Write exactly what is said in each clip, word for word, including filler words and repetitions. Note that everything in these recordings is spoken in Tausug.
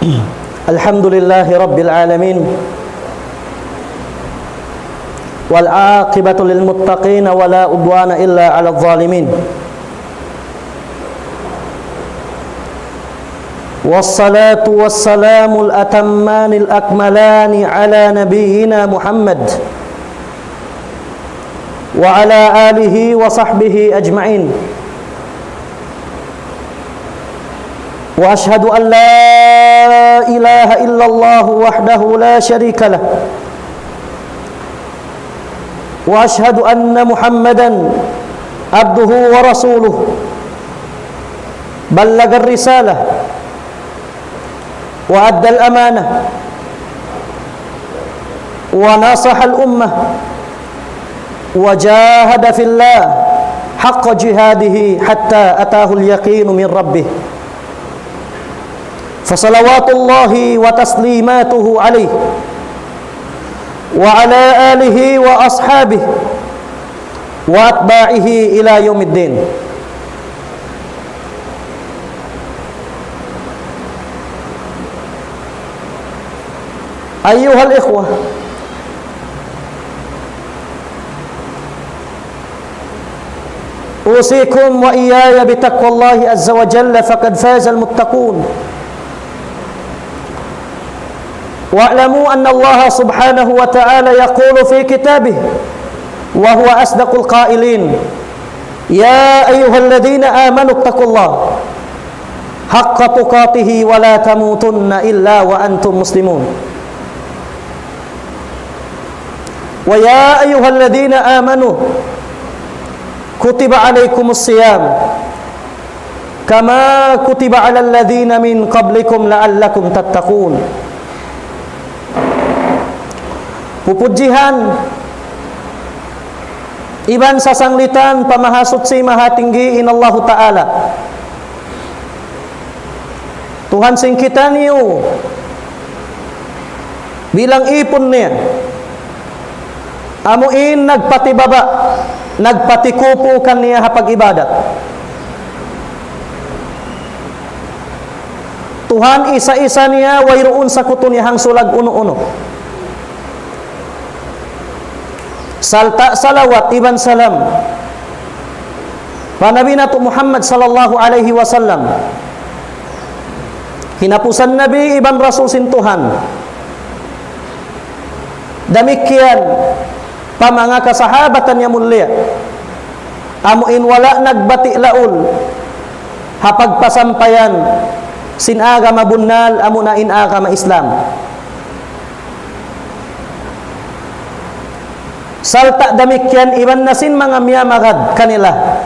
الحمد لله رب العالمين، والعاقبة للمتقين، ولا عدوان إلا على الظالمين، والصلاة والسلام الأتمان الأكملان على نبينا محمد وعلى آله وصحبه أجمعين. وأشهد أن لا إله إلا الله وحده لا شريك له، وأشهد أن محمدا عبده ورسوله، بلغ الرسالة وأدى الأمانة ونصح الأمة وجاهد في الله حق جهاده حتى أتاه اليقين من ربه، فصلوات الله وتسليماته عليه وعلى آله وأصحابه وأتباعه إلى يوم الدين. أيها الإخوة، أوصيكم وإياي بتقوى الله عز وجل، فقد فاز المتقون. واعلموا أن الله سبحانه وتعالى يقول في كتابه وهو أصدق القائلين: يا أيها الذين آمنوا اتقوا الله حق تقاته ولا تموتن إلا وأنتم مسلمون. ويا أيها الذين آمنوا كتب عليكم الصيام كما كتب على الذين من قبلكم لعلكم تتقون. Pupudjihan iban sasanglitan pa Mahasuchi Mahatinggi in Allahu Ta'ala, Tuhan sin kitaniyu, bilang ipun niya, amu in nagpatibaba', nagpatikupu kaniya ha pag-ibadat. Tuhan isa-isa niya, wayruun sakutu niya hangsulag unu-unu. Sarta' salawat iban salam pa Nabi natu' Muhammad sallallahu alayhi wasallam, hinapusan Nabi iban Rasul sin Tuhan. Damikkiyan pa manga kasahabatan niya mulia, amu in wala' nagbati' laul ha pagpasampayan sin agama bunnal, amu na in agama Islam. Sarta' damikkiyan iban na sin manga miyamagad kanila,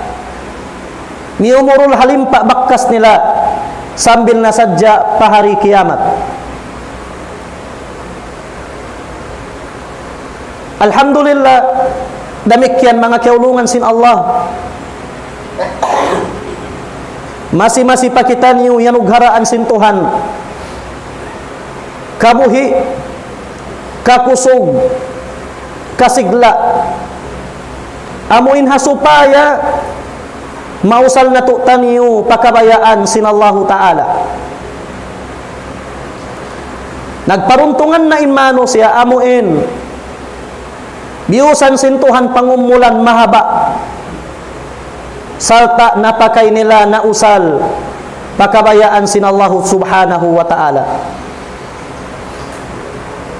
miyumurul ha limpa' bakkas nila sambil na sadja pa hari kiyamat. Alhamdulillah, damikkiyan manga kiyaulungan sin Allah. Masi-masi pa kitaniyu iyanugharaan sin Tuhan kabuhi', kakusug, kasigla'. Amu in ha supaya mausal natu' taniyu pa kabayaan sin Allahu Ta'ala. Nagparuntungan na in manusiya', amu in biyusan sin Tuhan pangumulan mahaba', sarta' napakay nila, nausal pa kabayaan sin Allahu Subhanahu wa Ta'ala.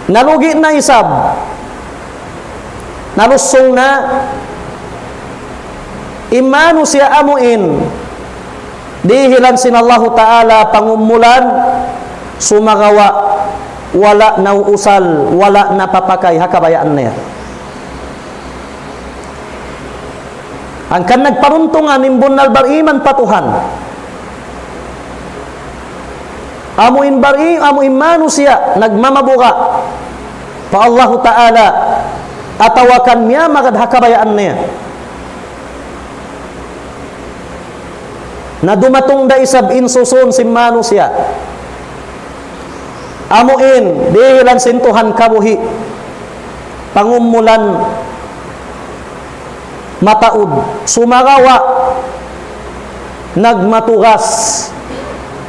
Nalugi' na isab, nalusung na in manusiya' amu in dihilan sin Allahu Ta'ala pangumulan, sumagawa' wala' nauusal, wala' napapakay ha kabayaan niya. Hangkan nagparuntungan in bunnal bariman pa Tuhan. Amu in bari-, amu in manusiya' nagmamabuga' pa Allahu Ta'ala, atawa kan miyamagad ha kabayaan niya. Na dumatung da isab in susun sin manusiya'. Amu in dihilan sin Tuhan kabuhi', pangumulan mataud, sumagawa' nagmatugas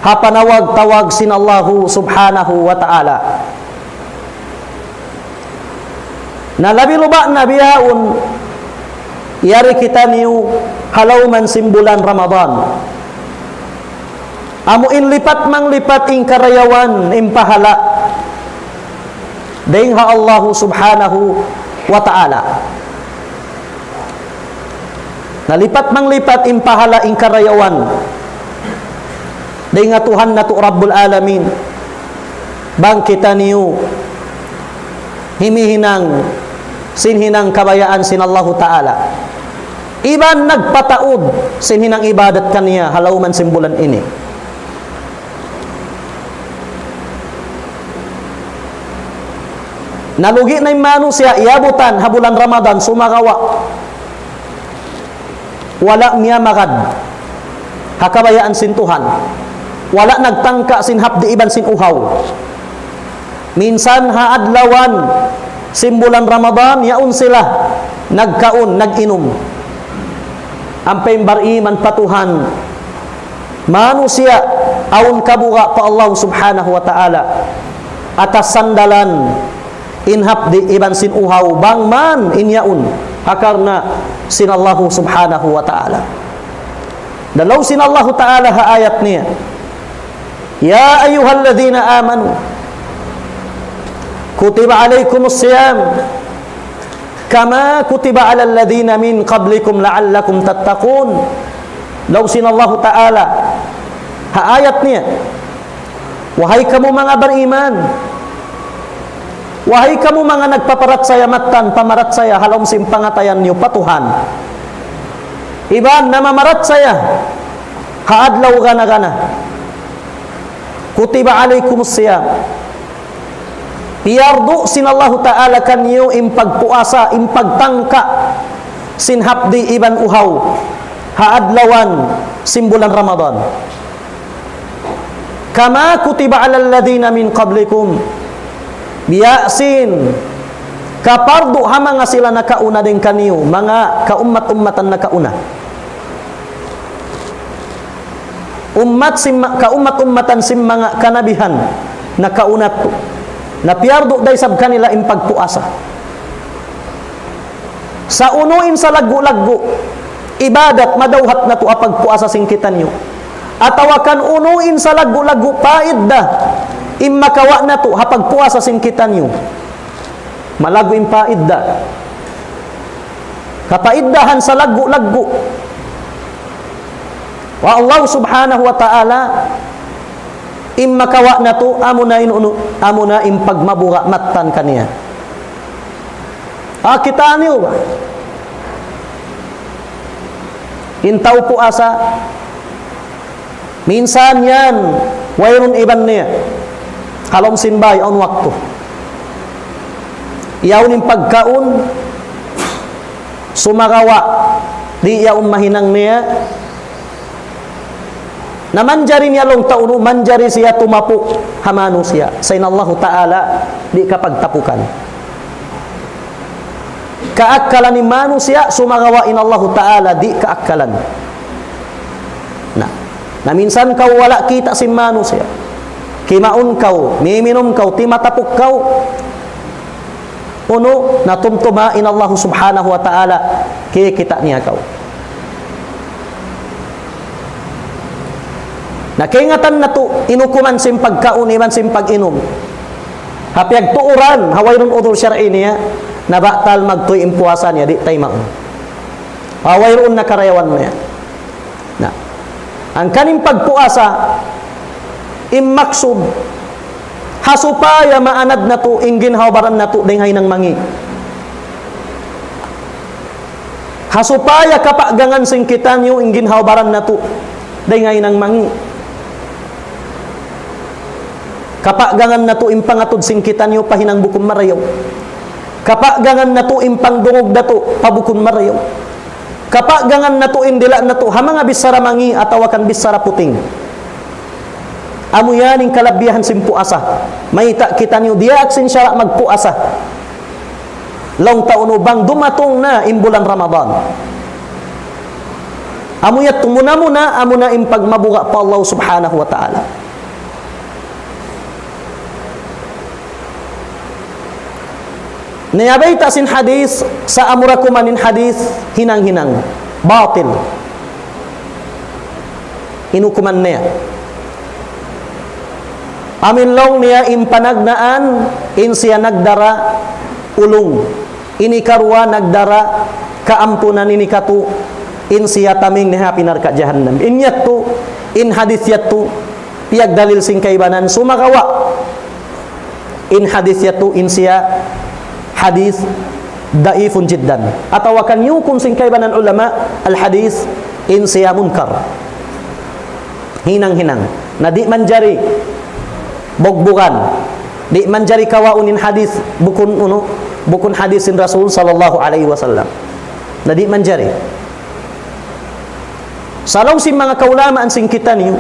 ha panawag-tawag sin Allahu Subhanahu wa Ta'ala. Na labi-labi na bihaun, yari kitaniyu ha lawm sin bulan Ramadan. Amu in lipat manglipat in karayawan, in pahala', dayn ha Allahu Subhanahu wa Ta'ala. Na lipat manglipat in pahala', in karayawan, dayn ha Tuhan natu' Rabbul Alamin, bang kitaniyu himihinang sin hinang kabayaan sin Allahu Ta'ala, iban nagpataud sin hinang ibadat kaniya ha lawm sin bulan ini. Nalugi na in manusiya' iyabutan ha bulan Ramadan, sumagawa' wala' miyamagad ha kabayaan sin Tuhan. Wala' nagtangka sin hapdi' iban sin uhaw. Minsan ha adlawan sin bulan Ramadan, yaun sila nagkaun, nag-inum. Ampa in bariman pa Tuhan, manusiya' awn kabuga' pa Allah Subhanahu wa Ta'ala, atas sandalan in hapdi' iban sin uhaw, bang man in yaun ha karna' sin Allahu Subhanahu wa Ta'ala. Laung sin Allahu Ta'ala ha ayat niya, يا أيها الذين آمنوا كتب عليكم الصيام كما كتب على الذين من قبلكم لعلكم تتقون. Laung sin Allahu Ta'ala ha ayat niya, wahai kamu manga bariman, wahai kamu manga nagpaparachaya mattan pamarachaya ha lawm sin pangatayan niyu pa Tuhan iban namamarachaya ha adlaw gana-gana, كتب عليكم الصيام. Piyardu' sin Allahu Ta'ala kaniyu in pagpuasa, in pagtangka sin hapdi' iban uhaw ha adlawan sin bulan Ramadan. كما كتب على الذين من قبلكم. Biya' sin kapardu' ha manga sila nakauna dayn kaniyu, manga kaummat-ummatan nakauna. Ummat sin ma-, kaummat-ummatan sin manga kanabihan nakauna tu. Na piyardu' da isab kanila in pagpuasa. Sa' unu in salaggu'-laggu' ibadat madawhat natu' ha pagpuasa sin kitaniyu? Atawa kan unu in salaggu'-laggu' paidda in makawa' natu' ha pagpuasa sin kitaniyu? Malaggu' in paidda. Kapaiddahan salaggu'-laggu' wa Allah Subhanahu wa Ta'ala, in makawa' natu', amuna in unu, amuna in pagmabuga' mattan kaniya. Ah, kitaa niyu ba? In tau puasa, minsan yan, wayruun iban niya. Ha lawm sin bāy, awn waktu. Yaun in pagkaun, sumagawa', di' yaun mahinang niya. Na manjari niya laung ta unu, manjari siya tumapu' ha manusiya'. Sa' in Allahu Ta'ala, di' kapagtapukan. Kaakkalan in manusiya', sumagawa' in Allahu Ta'ala, di' kaakkalan. Na, na minsan kaw wala' kita' sin manusiya'. Kimaun kaw, miminum kaw, timatapuk kaw. Unu, na tumtuma in Allah Subhanahu wa Ta'ala, kikita' niya kaw. Na kaingatan natu', in hukuman sin pagkaun iban sin pag-inum. Ha piyagtuuran, ha wayruun udhur shar'i niya, na batal magtuy in puasa niya, di' taymaun. Ha wayruun na karayawan niya. Na, hangkan in pagpuasa, in maksud, ha supaya maanad natu' in ginhawa-baran natu' dayn ha hinang mangi'. Ha supaya kapagangan sin kitaniyu in ginhawa-baran natu' dayn ha hinang mangi'. Kapagangan natu' in pangatud sin kitaniyu pa hinang bukun marayaw. Kapagangan natu' in pangdungug natu' pa bukun marayaw. Kapagangan natu' in dila' natu' ha manga bichara mangi' atawa kan bichara puting. Amu yan in kalabihan sin puasa. Mayta' kitaniyu diyaak sin sara' magpuasa. Laung ta unu bang dumatung na in bulan Ramadan. Amu yadtu muna-muna, amu na in pagmabuga' pa Allah Subhanahu wa Ta'ala. Niya bayta' sin hadith, sa' amura kuman in hadith, hinang-hinang. Batil. In hukuman niya. Amu in laung niya in panagnaan, in siya nagdara ulung. In hikaruwa nagdara kaampunan, in hikatu, in siya taming dayn ha api narka' jahannam. In yadtu, in hadith yadtu, piyagdalil sin kaibanan sumagawa'. In hadith yadtu in siya hadith daifun jiddan. Atawa kan hukum sin kaibanan ulama, al-hadith in siya munkar. Hinang-hinang. Na di' manjari bugbugan. Di' manjari kawaun in hadith bukun unu, bukun hadith sin Rasul sallallahu alayhi wasallam. Na di' manjari. Sa' laung sin manga kaulamaan sin kitaniyu,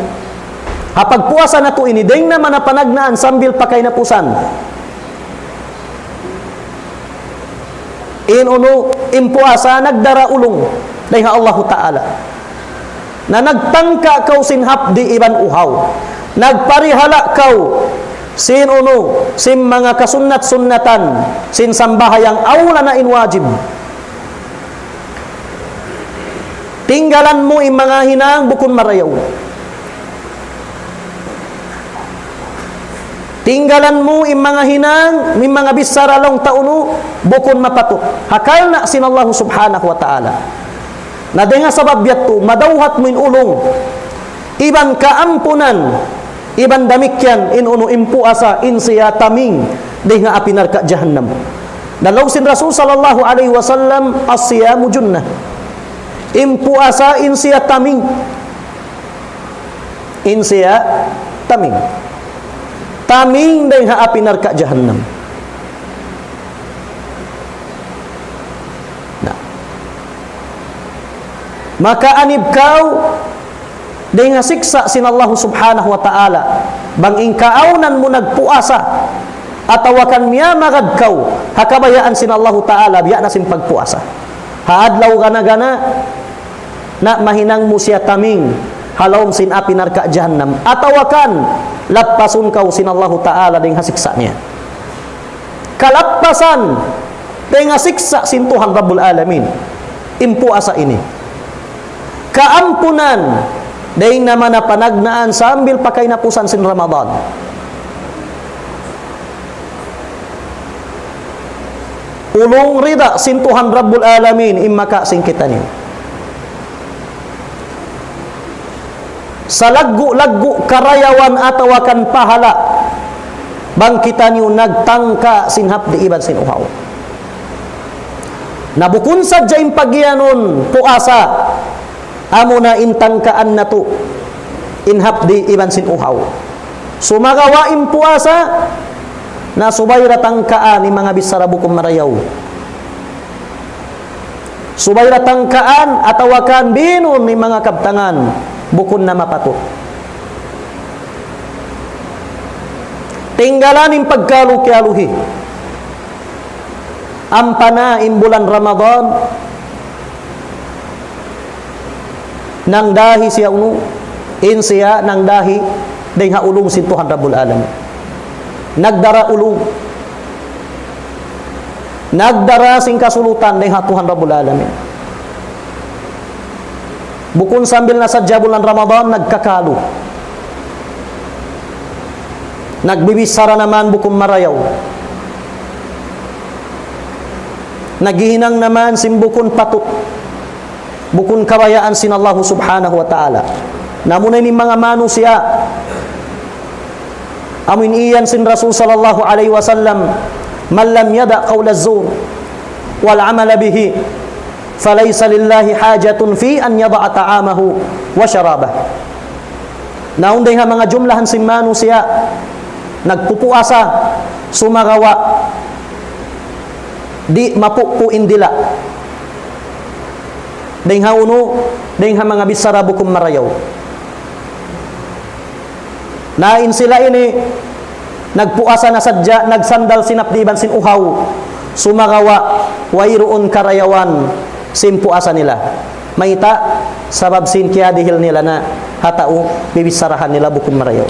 ha pagpuasa natu' ini, dayn na mana panagnaan sambil pa kahinapusan. In unu, in puasa nagdara ulung dayn ha Allahu Ta'ala. Na nagtangka kaw sin hapdi' iban uhaw. Nagparihala' kaw sin unu, sin manga kasunnat-sunnatan, sin sambahayang awla na in wajib. Tinggalan mu in manga hinang bukun marayaw. Tinggalan mu in manga hinang, in manga bichara laung ta unu, bukun mapatut. Ha karna' sin Allah Subhanahu wa Ta'ala. Na dayn ha sabab yadtu, madawhat mu in ulung. Iban kaampunan, iban damikkiyan in unu in puasa in siya taming dayn ha api narka' jahannam. Na laung sin Rasul sallallahu alayhi wasallam, "As-siyamu junnah." In puasa in siya taming. In siya taming. Taming dayn ha api narka' jahannam. Na. Makaanib kaw dayn ha siksa' sin Allah Subhanahu wa Ta'ala. Bang in kaawnan mu nagpuasa, atawa kan miyamagad kaw ha kabayaan sin Allah Ta'ala, biya' na sin pagpuasa. Ha adlaw gana-gana, na mahinang mu siya taming ha lawm sin api narka' jahannam. Atawa kan lappasun kaw sin Allah Ta'ala dayn ha siksa' niya. Kalappasan dayn ha siksa' sin Tuhan Rabbul Alamin in puasa ini. Kaampunan dayn ha mana panagnaan sambil pa kahinapusan sin Ramadan. Ulung rida sin Tuhan Rabbul Alamin in makawa' sin kitaniyu. Salaggu'-laggu' karayawan atawa kan pahala', bang kitaniyu nagtangka sin hapdi' iban sin uhaw. Na bukun sadja in pagiyanun puasa, amuna in tangkaan natu' in hapdi' iban sin uhaw. Sumagawa' in puasa, na subay da tangkaan in manga bichara bukun marayaw. Subay da tangkaan atawa kan binun in manga kabtangan bukun na mapatut. Tinggalan in pagkalu-kiyaluhi. Ampa na in bulan Ramadan, nangdahi siya unu, in siya nangdahi dayn ha ulung sin Tuhan Rabbul Alamin. Nagdara ulung. Nagdara sin kasulutan dayn ha Tuhan Rabbul Alamin. Bukun sambil na sadja bulan Ramadan, nagkakalu. Nagbibichara na man bukun marayaw. Naghihinang na man sin bukun patut. Bukun kabayaan sin Allah Subhanahu wa Ta'ala. Na amuna ini in manga manusiya'. Amu in iyan sin Rasul sallallahu alayhi wasallam, "من لم يدع قول الزور والعمل به فليس لله حاجة في أن يدع طعامه وشرابه." Na awn dayn ha manga jumlahan sin manusiya' nagpupuasa sumagawa' di' mapupu' in dila'. Dayn ha unu, dayn ha manga bichara bukun marayaw. Na in sila ini, nagpuasa na sadja, nagsandal sin hapdi' iban sin uhaw, sumagawa', wayruun karayawan sin puasa nila. Mayta'? Sabab sin kiyadihil nila na ha tau, bibicharahan nila bukun marayaw.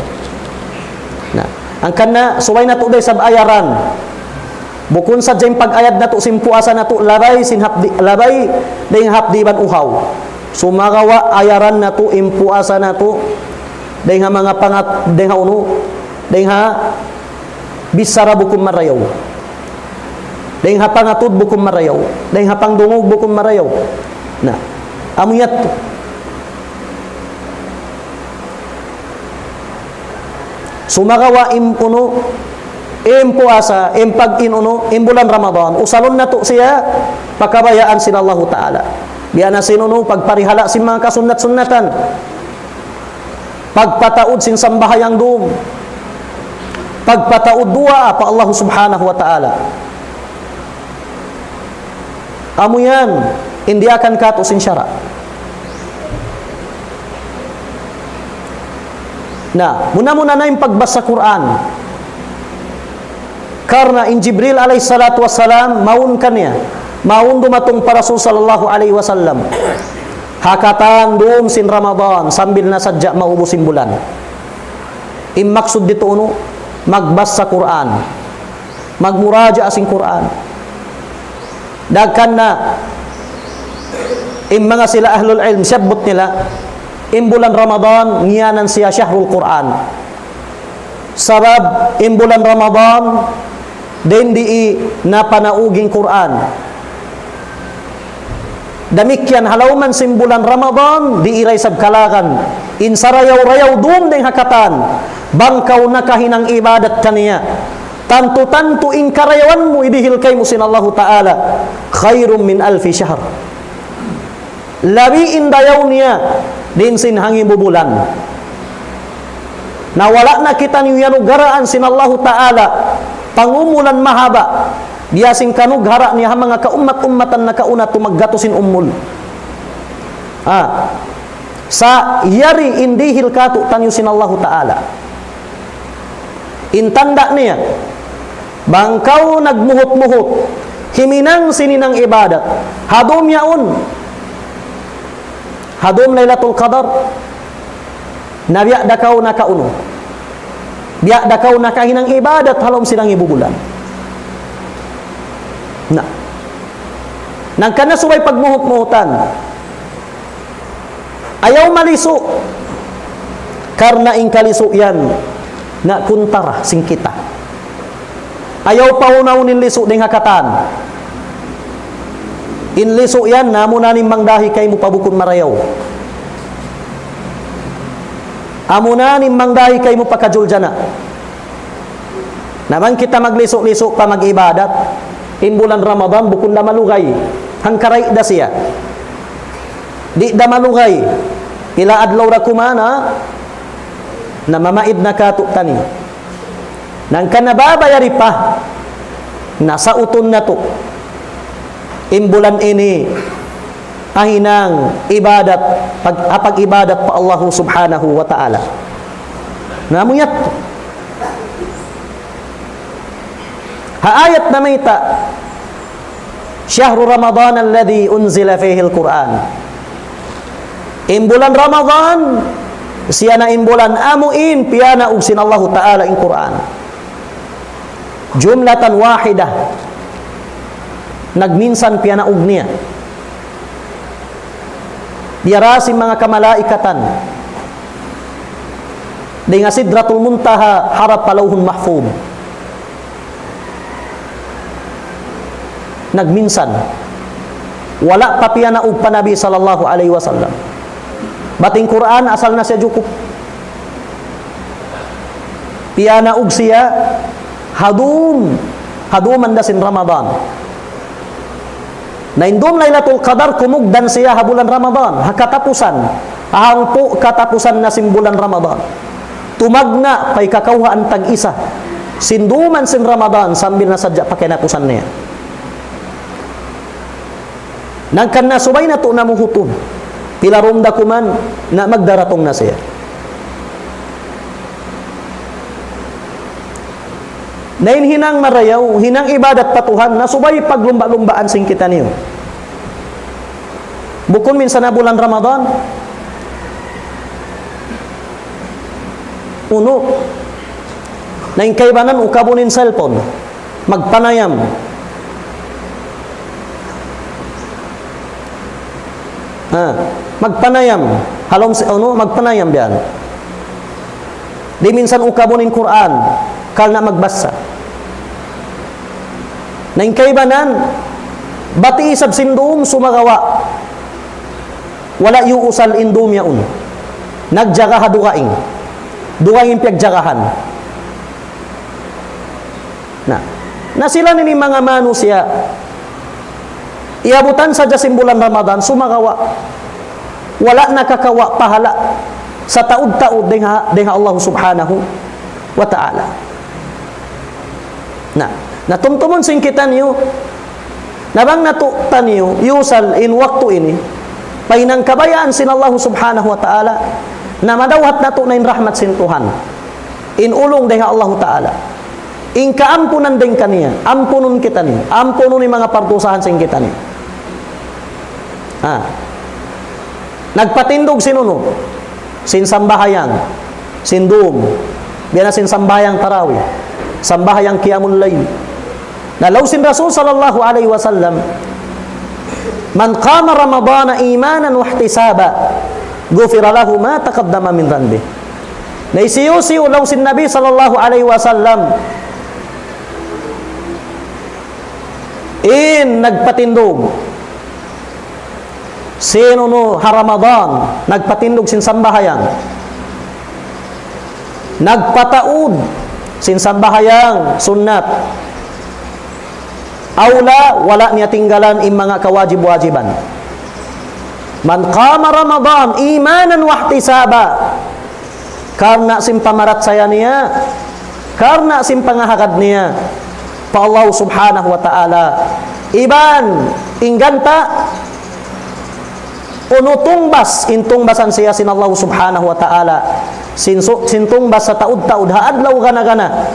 Na, hangkan na, subay natu' da isab ayaran. Bukun sadja in pag-ayad natu' sin puasa natu', labay sin hapdi', labay dayn hapdi' iban uhaw. Sumagawa' ayaran natu' in puasa natu', dayn ha manga pangat-, dayn ha unu, dayn ha bichara bukun marayaw. Dayn ha pangatud bukun marayaw. Dayn ha pangdungug bukun marayaw. Na, amu yadtu. Sumagawa' in unu, in puasa, in pag-in unu, in bulan Ramadan, usalun natu' siya, pa kabayaan sin Allahu Ta'ala. Biya' na sin unu, pagparihala' sin manga kasunnat-sunnatan. Pagpataud sin sambahayang dum. Pagpataud duwaa pa Allah Subhanahu wa Ta'ala. Amu yan, in diyaak katu' sin sara'. Na, muna-muna na in pagbasa Qur'an. Karna' in Jibril alayhi salatu wassalam, mawn kaniya, mawn dumatung pa Rasul sallallahu alayhi wasallam. Ha katan dum sin Ramadan, sambil na sadja maubus in bulan. In maksud ditu unu, magbasa Qur'an. Magmuraja'a sin Qur'an. Dagkan na, in manga sila ahlul ilm, siyabbut nila, in bulan Ramadan, ngiyanan siya shahrul Qur'an. Sabab in bulan Ramadan, dayn di napanaug in Qur'an. Damikkiyan ha lawm sin bulan Ramadan, di' da isab kalagan in sarayaw-rayaw dum dayn ha katan, bang kaw nakahinang ibadat kaniya. Tantu-tantu in karayawan mu idihil kaymu sin Allahu Ta'ala, khayrun min alfi shahr. Labi in dayaw niya dayn sin hangibu bulan. Na wala' na kitaniyu iyanugharaan sin Allahu Ta'ala pangumulan mahaba', biya' sin kanughara' niya ha manga kaummat-ummatan nakauna tumaggatus sin umul. Ah, sa' yari in dihil katu'taniyu sin Allahu Ta'ala. In tanda' niya, bang kaw nagmuhut-muhut, himinang sin hinang ibadat, ha dum yaun, ha dum Laylatul Qadar, na biya' da kaw nakaunu, biya' da kaw nakahinang ibadat ha lawm sin hangibu bulan. Na, hangkan na subay pagmuhut-muhutan. Ayaw malisu'. Karna' in kalisu' yan, na kuntara sin kita. Ayaw pahunahun in lisu' dayn ha katan. In lisu' yan, amuna in mangdahi kaymu pa bukun marayaw. Amuna in mangdahi kaymu pa kajuljana. Na bang kita maglisu'-lisu' pa mag-ibadat, in bulan Ramadan bukun da malugay. Hangkaray da siya. Di' da malugay. Pila adlaw da kuman, ha? Na mamaid na katu'taniyu. Hangkan na babayari pa. Na sautun natu' in bulan ini ha hinang ibadat, pag-, ha pag-ibadat pa Allahu Subhanahu wa Ta'ala. Na amu yadtu. Ha ayat namayta', شهر رمضان الذي أنزل فيه القرآن. In bulan Ramadan, siya na in bulan amu in piyanaug sin Allahu Ta'ala in Qur'an. جملة واحدة. Nagminsan piyanaug niya. Diyara sin manga kamalaikatan. Dayn ha Sidratul Muntaha, harap pa Lawhul Mahfuz. Nagminsan. Wala' pa piyanaug pa Nabi sallallahu alayhi wasallam. Bat in Qur'an, asal na siya jukup. Piyanaug siya, ha dum, ha duman da sin Ramadan. Na in dum Laylatul Qadar, kumugdan siya ha bulan Ramadan, ha katapusan, ha hangpu' katapusan na sin bulan Ramadan. Tumagna' pa hikakawhaan tag-isa sin duman sin Ramadan, sambil na sadja pa kinapusan niya. Hangkan na subay natu' na muhutun. Pila rum da kuman na magdaratung na siya. Na in hinang marayaw, hinang ibadat pa Tuhan, na subay paglumba'-lumbaan sin kitaniyu. Bukun minsan na bulan Ramadan. Unu. Na in kaibanan ukabun in cellphone. Magpanayam. Ha, magpanayam. Halom si, unu, magpanayam biyan. Di' minsan ukabun in Qur'an, karna' magbasa. Na in kaibanan, bati' isab sin dum sumagawa'. Wala' iyuusal in dum yaun. Nagjaga ha dugaing. Dugaing in piyagjagahan. Na, na sila ini manga manusiya', iyabutan sadja sin bulan Ramadan, sumagawa'. Wala' nakakawa' pahala' sataud-taud dayn ha, dayn ha Allah Subhanahu wa Ta'ala. Na, na tumtumun sin kitaniyu, na bang natu' taniyu, iyusal in waktu ini, pa hinang kabayaan sin Allah Subhanahu wa Ta'ala, na madawhat natu' na in rahmat sin Tuhan. In ulung dayn ha Allah Ta'ala. In kaampunan dayn kaniya, ampunun kitaniyu, ampunun in manga pardusahan sin kitaniyu. Ha. Nagpatindug sin unu, sin sambahayang, sin dum, biya' na sin sambahayang tarawih, sambahayang qiyamul layl. Na laung sin Rasul sallallahu alayhi wasallam, من قام رمضان إيمانا واحتسابا غفر له ما تقدم من ذنبه. Na hisiyu-siyu laung sin Nabi sallallahu alayhi wasallam, in nagpatindug sin unu ha Ramadan, nagpatindug sin sambahayang, nagpataud sin sambahayang sunnat, aw la, wala' niya tinggalan in manga kawajib-wajiban. من قام رمضان إيمانا واحتسابا. Karna' sin pamarachaya niya, karna' sin pangahagad niya pa Allah Subhanahu wa Ta'ala. Iban, in ganta', unu tungbas, in tungbasan siya sin Allah Subhanahu wa Ta'ala. Sin su-, sin tungbas sataud-taud, ha adlaw gana-gana.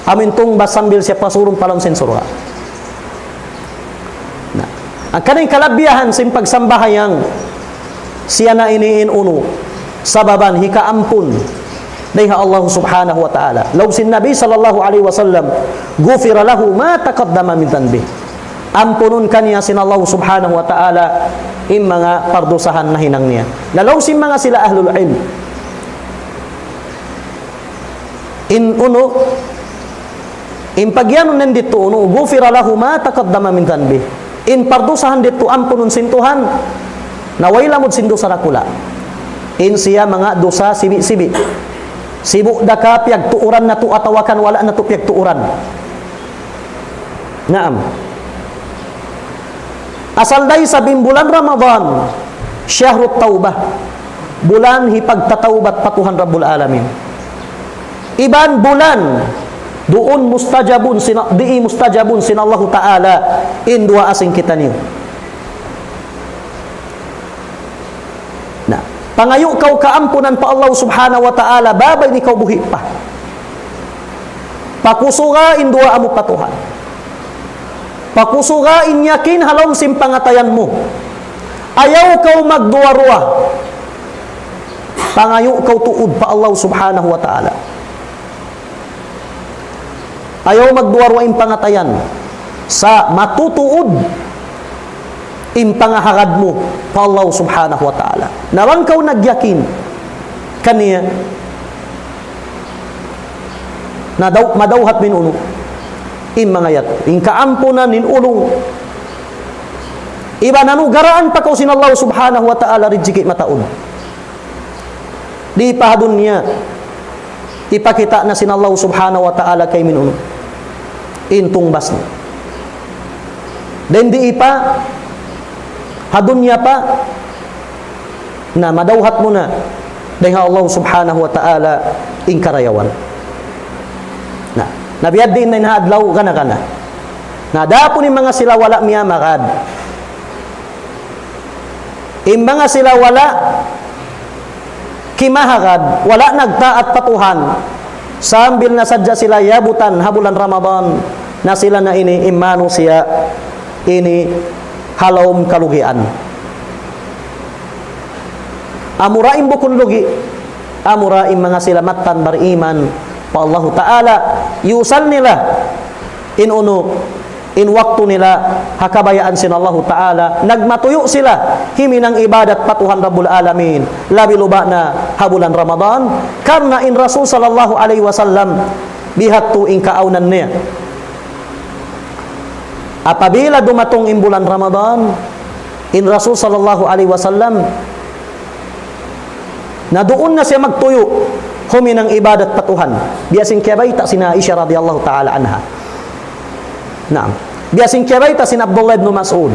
Amu in tungbas sambil siya pasurun pa lawm sin surga'. Na, hangkan in kalabihan sin pagsambahayang siya na ini in unu, sababan hikaampun dayn ha Allah Subhanahu wa Ta'ala. Laung sin Nabi sallallahu alayhi wasallam, غفر له ما تقدم من ذنبه. Ampunun kaniya sin Allah Subhanahu wa Ta'ala in manga pardusahan nahinang niya. Na laung sin manga sila ahlul ilm, in unu, in pagiyanun nandidtu unu, غفر له ما تقدم من ذنبه. In pardusahan didtu ampunun sin Tuhan, na way lamud sin dusa dakula'. In siya manga dusa sibi'-sibi'. Sibu' da ka piyagtuuran natu' atawa kan wala' natu' piyagtuuran. Naam. Asal da isab in bulan Ramadan, شهر التوبة. Bulan hipagtatawbat pa Tuhan Rabbul Alamin. Iban bulan, duun mustajabun sin, di' mustajabun sin Allahu Ta'ala in duwaa sin kitaniyu. Na, pangayu' kaw kaampunan pa Allah Subhanahu wa Ta'ala, ba'ba ini kaw buhi' pa. Pakusuga in duwaa mu pa Tuhan. Pakusuga in yakin ha lawm sin pangatayan mu. Ayaw kaw magduwa-ruwa. Pangayu' kaw tuud pa Allah Subhanahu wa Ta'ala. Ayaw magduwa-ruwa in pangatayan. Sa' matutuud in pangahagad mu pa Allah Subhanahu wa Ta'ala. Na bang kaw nagyakin kaniya, na daw, madawhat mu in unu, in manga yadtu, in kaampunan, in ulung. Iban anugaraan pa kaw sin Allah Subhanahu wa Ta'ala rijiki' mataud. Di' pa ha dunya, hipakita' na sin Allah Subhanahu wa Ta'ala kaymu in unu, in tungbas niya. Dayn di pa ha dunya pa, na madawhat mu na dayn ha Allah Subhanahu wa Ta'ala in karayawan. Na, na biya' diin na in ha adlaw gana-gana. Na adapun in manga sila wala' miyamagad. In manga sila wala' kimahagad, wala' nagtaat pa Tuhan, sambil na sadja sila yabutan ha bulan Ramadan, na sila na ini in manusiya' ini ha lawm kalugian. Amura in bukun lugi', amura in manga sila mattan bariman pa Allahu Ta'ala, iyusal nila in unu, in waktu nila ha kabayaan sin Allahu Ta'ala, nagmatuyu' sila huminang ibadat pa Tuhan Rabbul Alamin, labi-labi na ha bulan Ramadan, karna' in Rasul sallallahu alayhi wasallam, biya' hādtu in kaawnan niya. Apabila dumatung in bulan Ramadan, in Rasul sallallahu alayhi wasallam, na duun na siya magtuyu', huminang ibadat pa Tuhan. Biya' sin kiyabayta' sin Aisha radiyallahu ta'ala anha. Naam. Biya' sin kiyabayta' sin Abdullah ibn Mas'ud.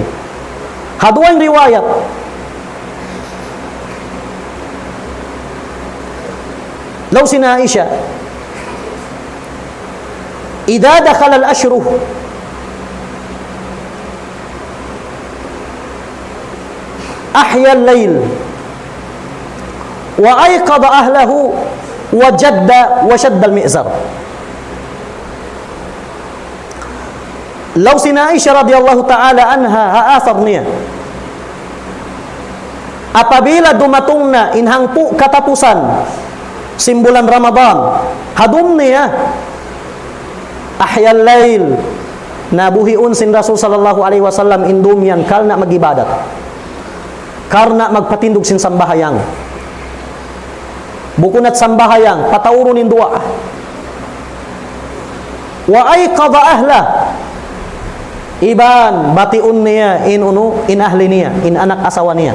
Ha duwa in riwayat. Laung sin Aisha, إذا دخل العشر أحيا الليل وأيقظ أهله وجد وشد المئزر. Laung sin Aisha radiyallahu ta'ala anha ha asar niya. Apabila dumatung na in hangpu' katapusan sin bulan Ramadan, ha dum niya, أحيا الليل, na buhiun sin Rasul sallallahu alayhi wasallam in dum yan karna' mag-ibadat. Karna' magpatindug sin sambahayang. Bukun hat sambahayang, pataurun in duwaa. وأيقظ أهله. Iban batiun niya in unu, in ahli niya, in anak asawa niya.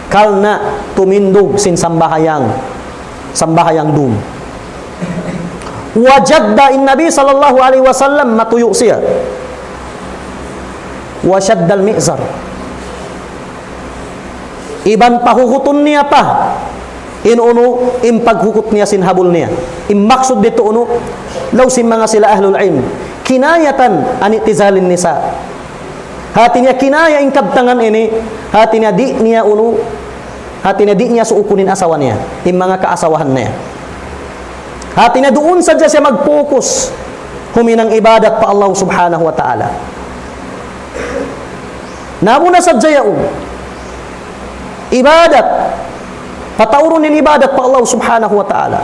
Karna' tumindug sin sambahayang, sambahayang dum. وجد, in Nabi sallallahu alayhi wasallam matuyu' siya. وشد المئزر. Iban pahukutun niya pa in unu, in paghukut niya sin habul niya. In maksud didtu unu, laung sin manga sila ahlul ilm, كناية عن اعتزال النساء. Hati niya kinaya in kabtangan ini, hati niya di' niya unu, hati niya di' niya suukun in asawa niya, in manga kaasawahan niya. Hati niya duun sadja siya mag-focus, huminang ibadat pa Allah subhanahu wa ta'ala. Na amuna sadja yaun. Ibadat. Pataurun in ibadat pa Allah subhanahu wa ta'ala.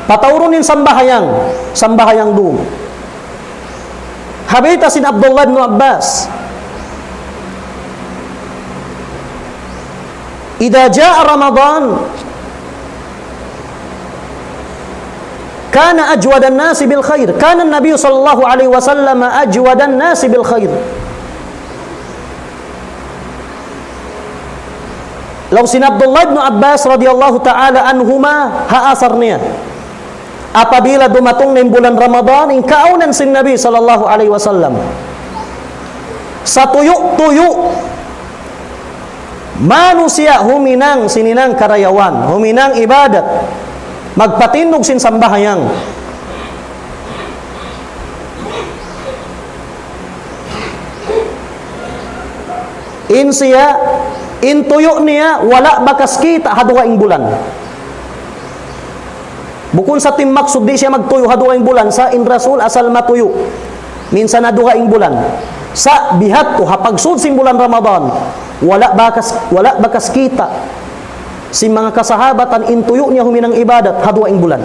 Pataurun in sambahayang, sambahayang dum. Ha bayta' sin Abdullah ibn Abbas, إذا جاء رمضان كان أجود الناس بالخير. كان النبي صلى الله عليه وسلم أجود الناس بالخير. Laung sin Abdullah ibn Abbas radiyallahu ta'ala anhuma ha asar niya. Apabila dumatung na in bulan Ramadan, in kaawnan sin Nabi sallallahu alayhi wasallam, satuyu'-tuyu' manusiya' huminang sin hinang karayawan, huminang ibadat, magpatindug sin sambahayang. In siya, in tuyu' niya, wala' bakas kita' ha dugaing bulan. Bukun sa' in maksud di' siya magtuyu' ha dugaing bulan, sa' in Rasul asal matuyu'. Minsan ha dugaing bulan. Sa' bihadtu, ha pagsud sin bulan Ramadan, wala' bakas, wala' bakas kita' sin manga kasahabatan in tuyu' niya huminang ibadat ha dugaing bulan.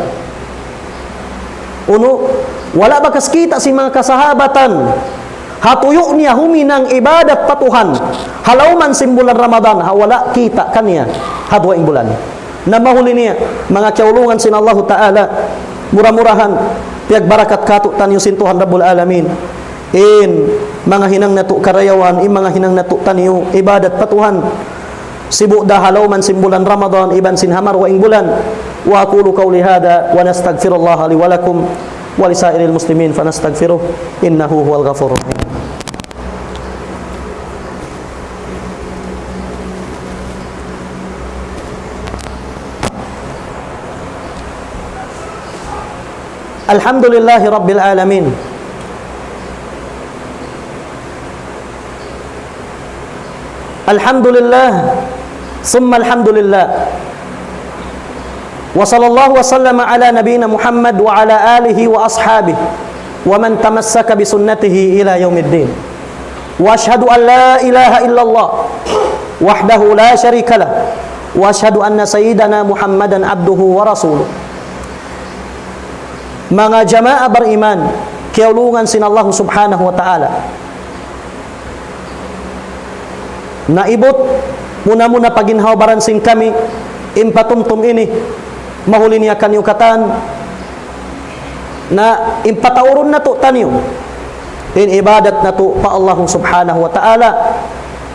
Unu, wala' bakas kita' sin manga kasahabatan ha tuyu' niya huminang ibadat pa Tuhan ha lawm sin bulan Ramadan, ha wala' kita' kaniya ha dugaing bulan. Na mahuli niya, manga kiyaulungan sin Allahu Ta'ala, mura-murahan, piyagbarakat kātu'niyu sin Tuhan Rabbul Alamin in manga hinang natu' karayawan, in manga hinang natu' taniyu, ibadat pa Tuhan. Sibu' da ha lawm sin bulan Ramadan, iban sin ha marayaw bulan. وأقول قولي هذا وأستغفر الله لي ولكم ولسائر المسلمين فاستغفروه إنه هو الغفور الرحيم. الحمد لله رب العالمين. الحمد لله ثم الحمد لله. وصلى الله وسلم على نبينا محمد وعلى آله وأصحابه ومن تمسك بسنته إلى يوم الدين. وأشهد أن لا إله إلا الله وحده لا شريك له، وأشهد أن سيدنا محمدا عبده ورسوله. Manga jamaa bariman, kiyaulungan sin Allah Subhanahu wa Ta'ala. Naibut, muna-muna pa ginhawa-baran sin kami, in patumtum ini, mahuli niya kaniyu katan, na in pataurun natu' taniyu, in ibadat natu' pa Allah Subhanahu wa Ta'ala,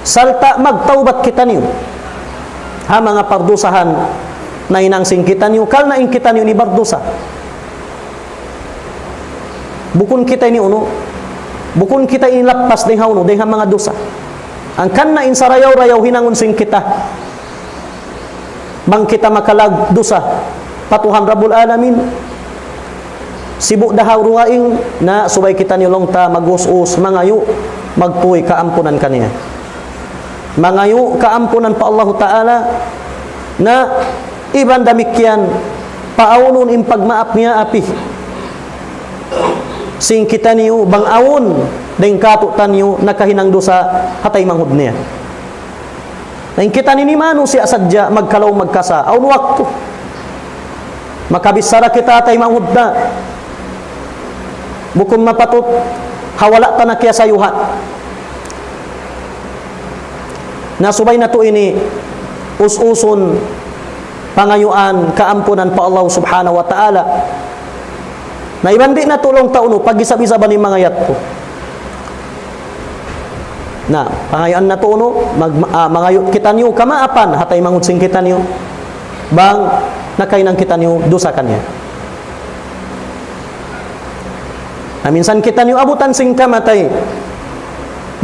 sarta' magtawbat kitaniyu ha manga pardusahan nahinang sin kitaniyu, karna' in kitaniyu ini bardusa. Bukun kita ini unu, bukun kita ini lappas dayn ha unu, dayn ha manga dusa. Hangkan na in sarayaw-rayaw hinangun sin kita. Bang kita makalag dusa pa Tuhan Rabbul Alamin, sibu' da ha dugaing, na subay kitaniyu laung ta mag-us-us, mangayu', magtuy kaampunan kaniya. Mangayu' kaampunan pa Allahu Ta'ala, na iban damikkiyan, paawnun in pagmaap niya api sin kitaniyu, bang awn dayn kātu'niyu nakahinang dusa ha taymanghud niya. Na in kita ini manusiya' sadja, magkalaw magkasa, awn waktu. Makabichara kita ha taymanghud ta. Bukun mapatut, ha wala' ta na kiyasayuhan. Na subay natu' ini us-usun, pangayuan kaampunan pa Allah Subhanahu wa Ta'ala. Na iban di' natu' laung ta unu, pag-isab-isaban in manga yadtu. Na, pangayuan natu' unu, mag-, ah, mangayu' kitaniyu kamaapan ha taymanghud sin kitaniyu. Bang nakahinang kitaniyu dusa kaniya. Na minsan kitaniyu abutan sin kamatay.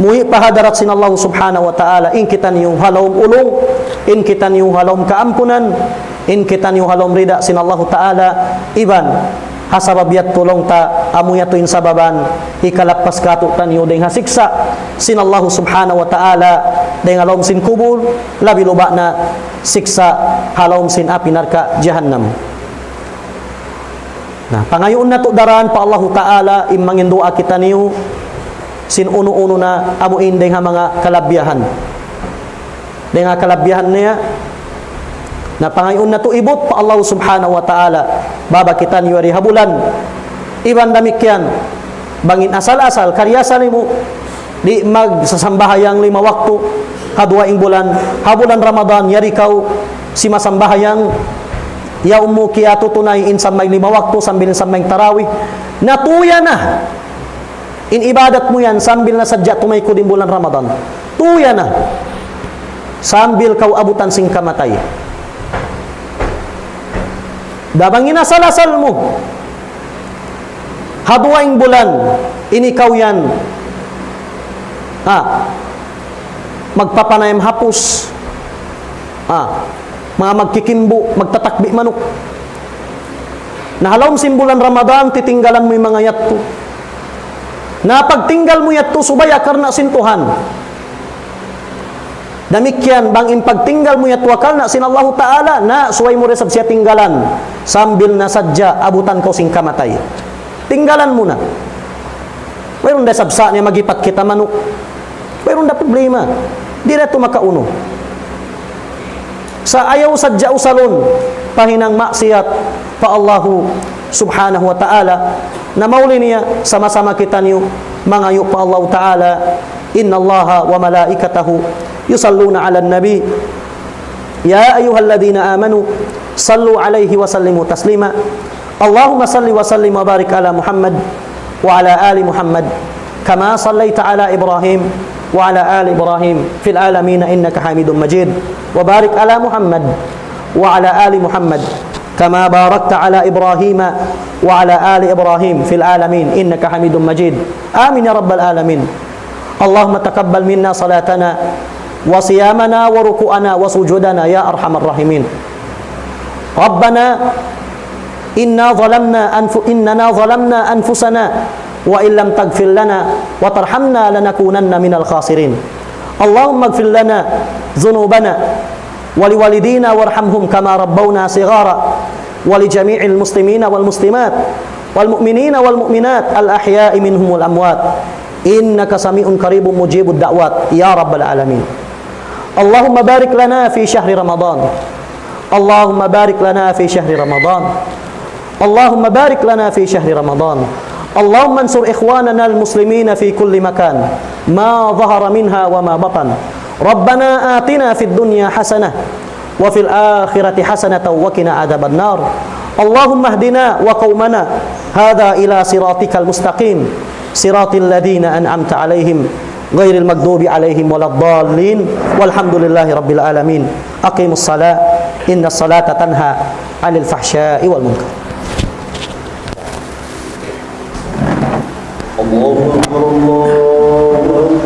Muwi' pa hadarat sin Allah Subhanahu wa Ta'ala, in kitaniyu ha lawm ulung, in kitaniyu ha lawm kaampunan, in kitaniyu ha lawm rida sin Allah Ta'ala, iban ha sabab yadtu laung ta, amu yadtu in sababan hikalappas kātu'niyu dayn ha siksa' sin Allah Subhanahu wa Ta'ala dayn ha lawm sin kubul, labi luba' na siksa' ha lawm sin api narka' jahannam. Na, pangayuun natu' daran pa Allahu Ta'ala in mangin duwaa kitaniyu sin unu-unu na amu in dayn ha manga kalabihan. Dayn ha kalabihan niya, na pangayuun natu' ibut pa Allah Subhanahu wa Ta'ala, baba kitaniyu yari ha bulan. Iban damikkiyan, bang in asal-asal, kari asal mu, di' magsasambahayang lima waktu ha dugaing bulan, ha bulan Ramadan, yari kaw simasambahayang, yaun mu kiyatutunay in sambahayang lima waktu sambil in sambahayang tarawih. Na tuya na in ibadat mu yan sambil na sadja tumaykud in bulan Ramadan. Tuya na. Sambil kaw abutan sin kamatay. Da bang in asal-asal mu ha dugaing bulan, ini kaw yan, ah, magpapanayam hapus, ah, manga magkikimbu', magtatakbi' manuk. Na ha lawm sin bulan Ramadan, titinggalan mu in manga yadtu. Na pagtinggal mu yadtu, subay karna' sin Tuhan. Damikkiyan, bang in pagtinggal mu yadtu karna' sin Allahu Ta'ala, na subay mu da isab siya tinggalan, sambil na sadja abutan kaw sin kamatay. Tinggalan mu na. Wayruun da isab sa' niya maghipat kita manuk. Wayruun da problema. Di' da tuud makaunu. Sa' ayaw sadja usalun pa hinang maksiyat pa Allahu Subhanahu wa Ta'ala. Na mauli niya sama-sama kitaniyu mangayu' pa Allahu Ta'ala. إن الله وملائكته يصلون على النبي يا أيها الذين آمنوا صلوا عليه وسلموا تسليما. اللهم صل وسلم وبارك على محمد وعلى آل محمد كما صليت على إبراهيم وعلى آل إبراهيم في العالمين إنك حميد مجيد. وبارك على محمد وعلى آل محمد كما باركت على إبراهيم وعلى آل إبراهيم في العالمين إنك حميد مجيد. آمين يا رب العالمين. اللهم تقبل منا صلاتنا وصيامنا وركوعنا وسجودنا يا أرحم الراحمين. ربنا إنا ظلمنا أنف-، إننا ظلمنا أنفسنا وإن لم تغفر لنا وترحمنا لنكونن من الخاسرين. اللهم اغفر لنا ذنوبنا ولوالدينا وارحمهم كما ربونا صغارا ولجميع المسلمين والمسلمات والمؤمنين والمؤمنات الأحياء منهم والأموات إنك سميع قريب مجيب الدعوات يا رب العالمين. اللهم بارك لنا في شهر رمضان. اللهم بارك لنا في شهر رمضان. اللهم بارك لنا في شهر رمضان. اللهم انصر إخواننا المسلمين في كل مكان، ما ظهر منها وما بطن. ربنا آتنا في الدنيا حسنة وفي الآخرة حسنة وقنا عذاب النار. اللهم اهدنا وقومنا هذا إلى صراطك المستقيم، صراط الذين أنعمت عليهم، غير المغضوب عليهم ولا الضالين. والحمد لله رب العالمين. أقيموا الصلاة، إن الصلاة تنهى عن الفحشاء والمنكر.